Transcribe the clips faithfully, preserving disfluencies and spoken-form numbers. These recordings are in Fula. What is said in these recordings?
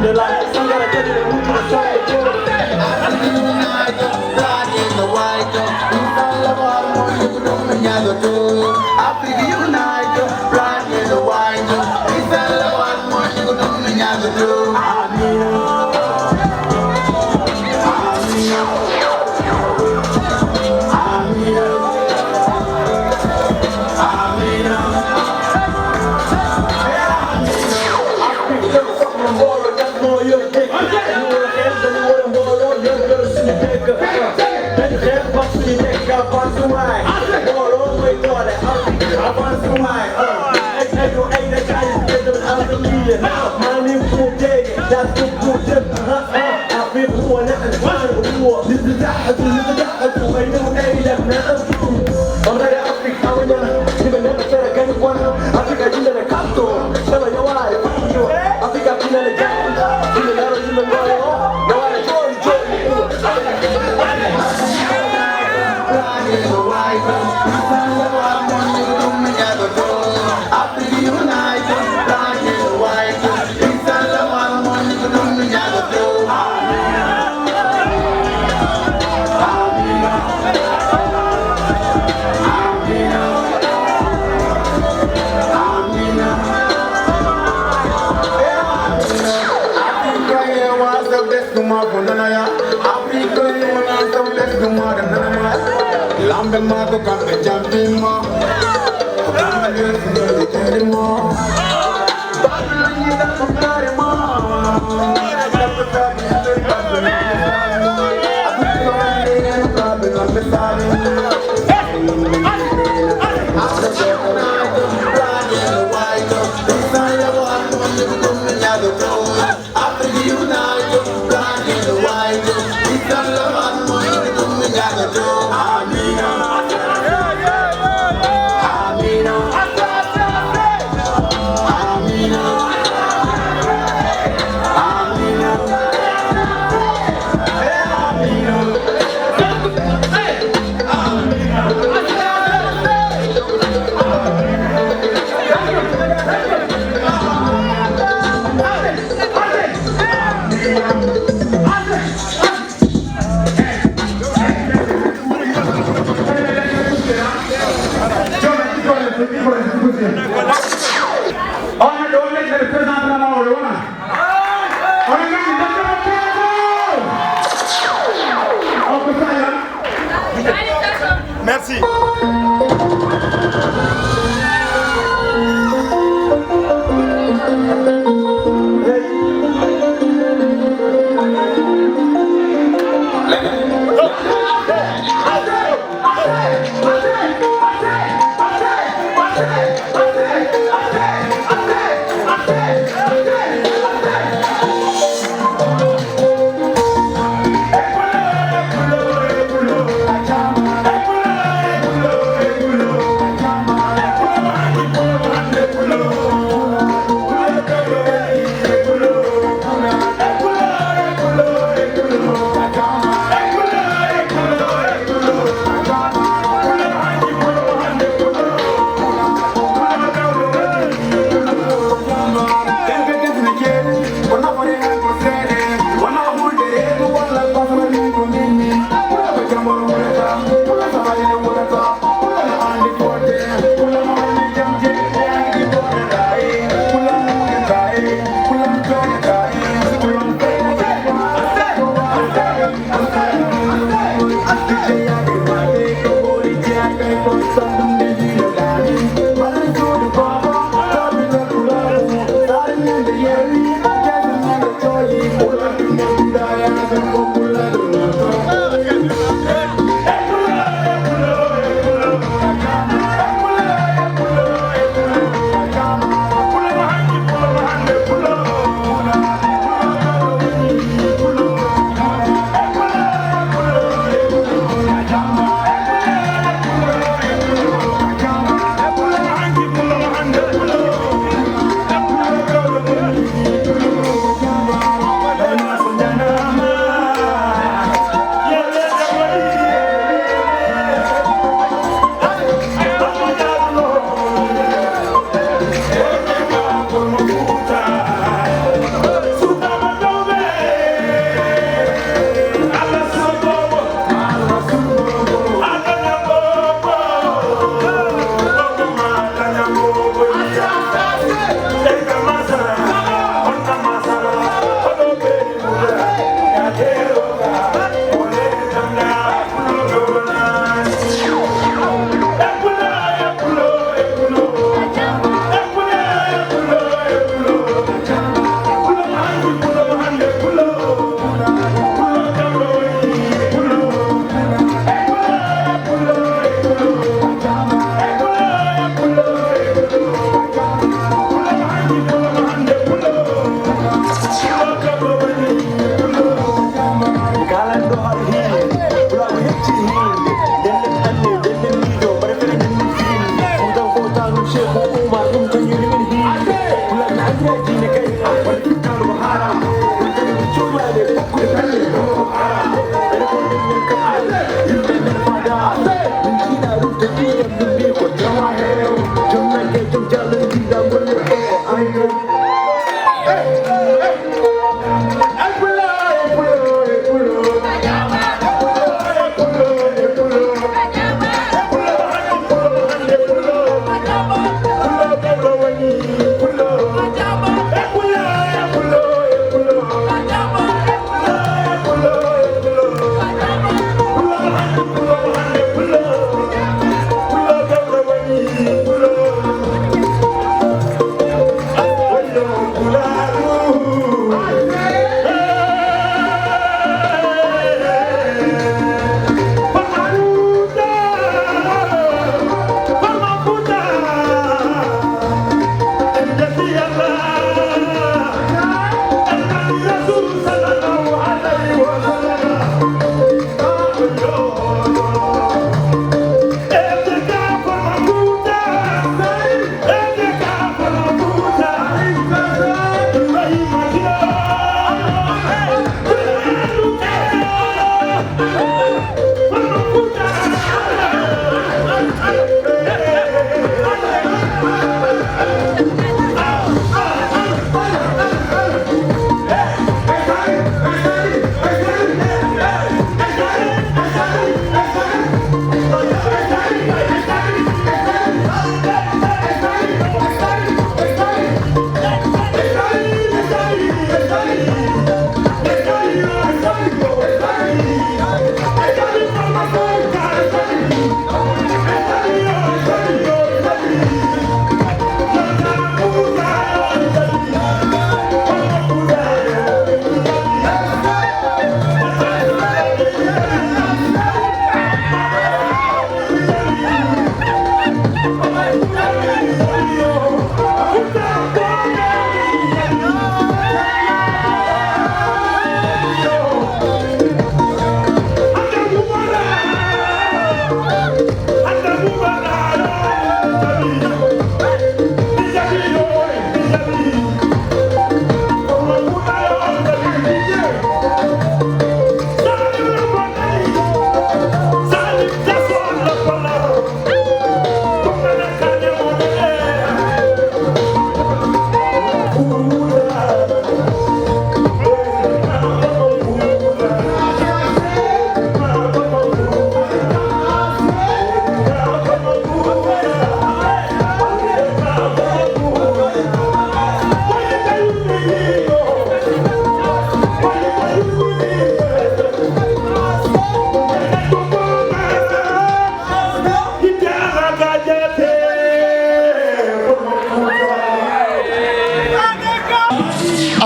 Sangara jadi le mutu na sangara joro. Africa unite, black and the white. Inshallah, one more you could do me, I go do. Africa unite, black and the white. Inshallah, one more you could do me, I go do. Amina. Amina. Amina. Amina. Africa, you want some best to my Lambe maako kamɓe jampima. Kamɓe lesɗinɓe terima. Babilon yiɗa ko karima. Babilon ɓe sali. Africa unite, black and white. It's all about money, we do me gotta do. Amina. Amina. Amina. Amina. On a donné le président de la mort, on a. On a gagné le président. On peut pas y aller. Merci.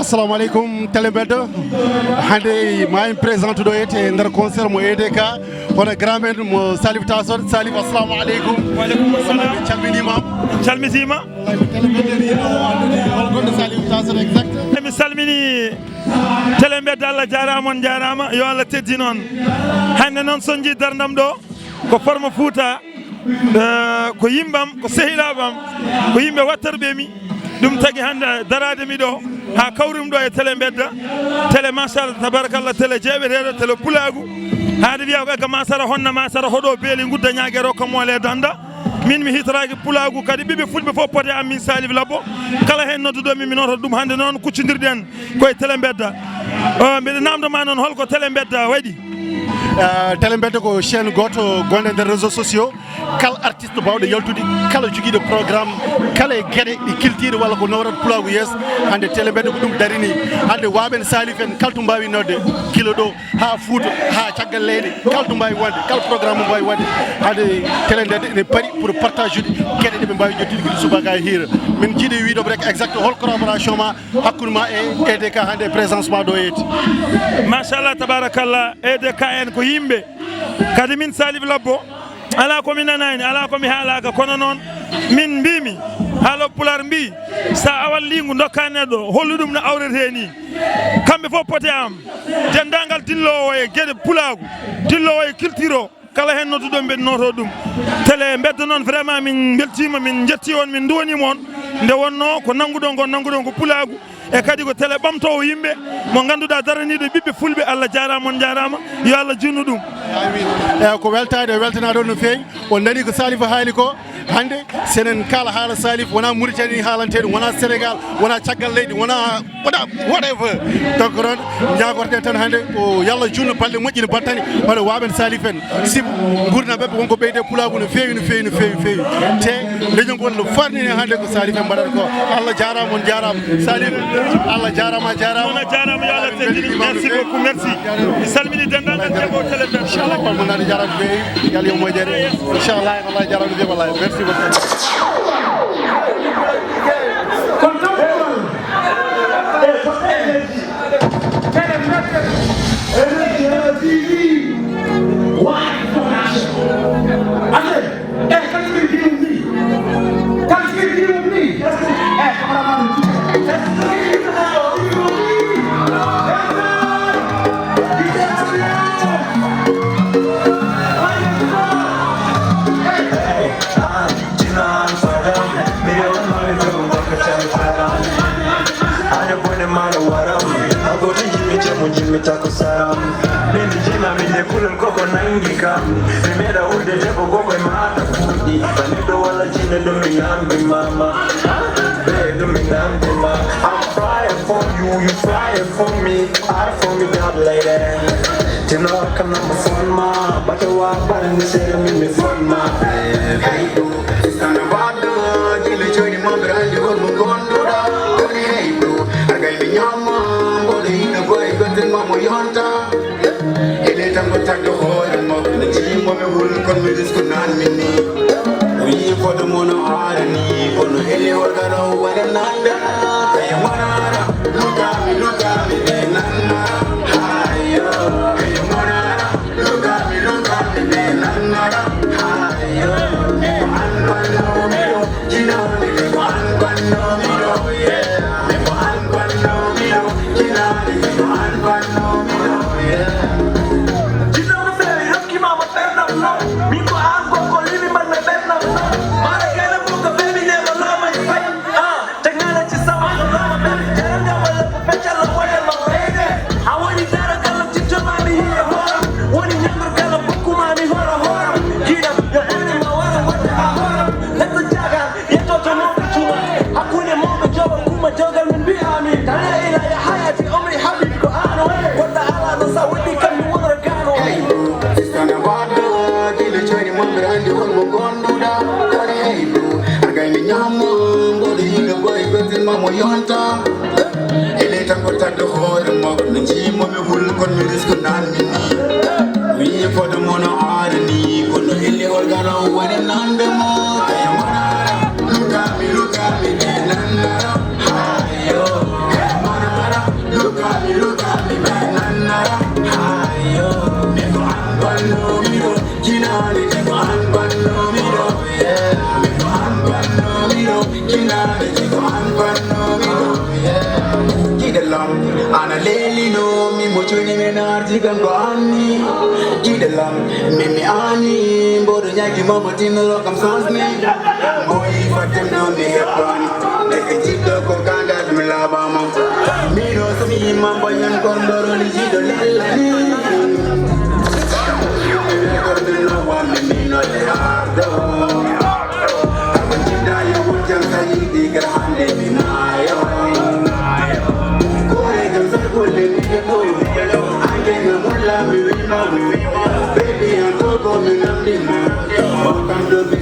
Assalamu aleykum, Tele Mbedda. Hannde ma en présente ɗo e nder concert mo E D K, hono grand men mo Salif Tassot. Salif, assalamu aleykum. Wa aleykum assalam. En calminiima. En calmitiima. Tele Mbedda ni no anndudi hol gonɗo Salif Tassot exact? Mi salmini Tele Mbedda, Allah jaaraama, on jaaraama, yo Allah teddin on. Hannde noon so njii darndam ɗo, ko Farma Fuuta, eh, ko yimɓam, ko sehilaaɓam, ko yimɓe wattorɓe mi. Ɗum tagi hannde daraade mi ɗo, haa kawrumi ɗo e Tele Mbedda. Tele, machallah, tabarakallah, tele jeeɓeteeɗo, tele pulaagu. Haade wiya ko egga masara, honna masara, hoɗo beeli, ngudda ñaage, rokka moole danda. Min mi hiitoraaki pulaagu, kadi ɓiɓɓe fulɓe fof pote am, min Salif Labbo. Kala heen nodduɗo mi, mi noto ɗum. Hannde noon kuccondirɗen koye Tele Mbedda. O, mbiɗa namdo ma noon, holko Tele Mbedda waɗi? Ah, Tele Mbedda ko chaîne gooto gonɗo e nder réseaux sociaux. Kala artiste baawɗo yaltude, kala jogiiɗo programme, kala e geɗe ɗe culture walla ko nawrat pulaagu yeeso, hannde Tele Mbedda ko ɗum darini. Hannde waaɓe en Salif en, kala to mbaawi nodde, gila ɗo haa Fuuta, haa caggal leyɗe, kala to mbaawi wonde, kala programme mo mbaawi waɗde, hannde Tele Mbedda ene pari pour partage ude geɗe ɗe ɓe mbaawi ƴettude gila subaka e hiira. Min njiɗi wiide rek exact hol collaboration ma hakkunde ma e E D K hannde e présence ma ɗo e Eti. Machallah, tabarakallah, E D K en ko yimɓe. Kadi min Salif Labbo, alaa ko mi nanaani, alaa ko mi haalaaka, kono noon min mbiimi, haalooɓe Pulaar mbii, so a awan liingu ndokkaa neɗɗo, hollu ɗum no awretee nii. Kamɓe fof pote am, denndaangal dilloowo e geɗe pulaagu, dilloowo e culture o, kala heen nodduɗo mbeɗa nootoo ɗum. Tele Mbedda noon, vraiment min mbeltiima, min njettii on, min nduwaniima on. Nde wonnoo ko nannguɗon ko, nannguɗon ko pulaagu, e kadi ko tele ɓamtoowo yimɓe mo ngannduɗaa daraniiɗo ɓiɓɓe fulɓe. Allah jaaraama, on njaaraama, yo Allah juutnu ɗum. Amin. Eyi, ko weltaade, weltanaa ɗon no feewi. On nanii ko Salif haali ko. Hannde, so enen kaala haala Salif, wonaa Mauritanie haalantee ɗum, wonaa Sénégal, wonaa caggal leydi, wonaa, wonaa whatever. Donc, noon, njaagotoɗen tan hannde ko yo Allah juutnu balɗe moƴƴi no battani, hono waaɓe en Salif en. Sibu nguurndam ɓe wonko ɓeyde pulaagu no feewi, no feewi, no feewi, feewi. Te leñol ngol no farnini hannde ko Salif en mbaɗata ko. Allah jaaraama, on jaaraama. Salif, Allah jaaraama, a jaaraama. On a jaaraama, yo Allah teddin. Merci beaucoup, merci. Mi salmini denndaangal jeeɓo Tele Mbedda. Inchallah, kono mon nani jaaraama feewi. Yalla yo moƴƴere. Inchallah, wallahi jaaraama feewi, wallahi. Merci beaucoup. Jimmy, jimmy, takusaram. Mimi jima, minde kulun koko nangi kam. Mimeda ulde debo koko mata fudi. Banido wala jine do mi nambi mama. Be do mi nambi ma. I'm fire for you, you fire for me. Are for me, that lady. Tino kana mafon ma. But you are, but in the city, me, me fun ma. Hey, hey, do. Sana bado, jile chori mo brandi wol mo gondura. Kori hey bro, agay mi nyama, bode ina boy gotin mo mo yonta. Ele tango tagdo hoore mo, na jimo me wul kon mi risku nan mini. Wi fodo mo no arani, kono ele wargaro wala nanda. Kaya manara, luka mi, luka mi, be nanda. Ayo, kaya manara. Technology sama ko lama ɓe jaranga walla ko feccalla walla ma wayde. A woni dara kala citto ma mi hiya horam. Woni ñamdur kala bukku ma mi hora horam. Jiɗam yo ene ma wara wadde a horam. Neɗɗo jagal yettoto mawɓe tuma. Hakkunde mawɓe joɓa kuma jogal min mbiya amin. Tana ila ya hayati omri habib ko ano. Wonda ala no sa woni kam mi wonora gano. Hey, sister na bado, kilo chori mo brandi won mo gonduda. Kori hey bro. Agay mi nyamo, mbodi hino boy, gotin ma mo yonta. Ele tango taddo hoore mo, no jimo mi wul kon mi risku nan mini. Mi fodo mono arani, kono ele organo wani nande mo. Kaya manara, luka mi, luka mi, be nandara. Hayo, kaya manara. Kinaane ji ko an bannomi ɗo. Ko an bannomi ɗo. Kinaane ji ko an bannomi ɗo. Giɗo lam, ana lelino mi mo cuni men ardi kam ko anni. Giɗo lam, min mi ani mboɗo ñaki mama tinoro kam sansni. Moyi fatem no mi heppani. Eke jiɗɗo ko kandal mi labama. Mino so mi yimma bayan kondoro ni jiɗo lellani. Baby, I'm so coming up in my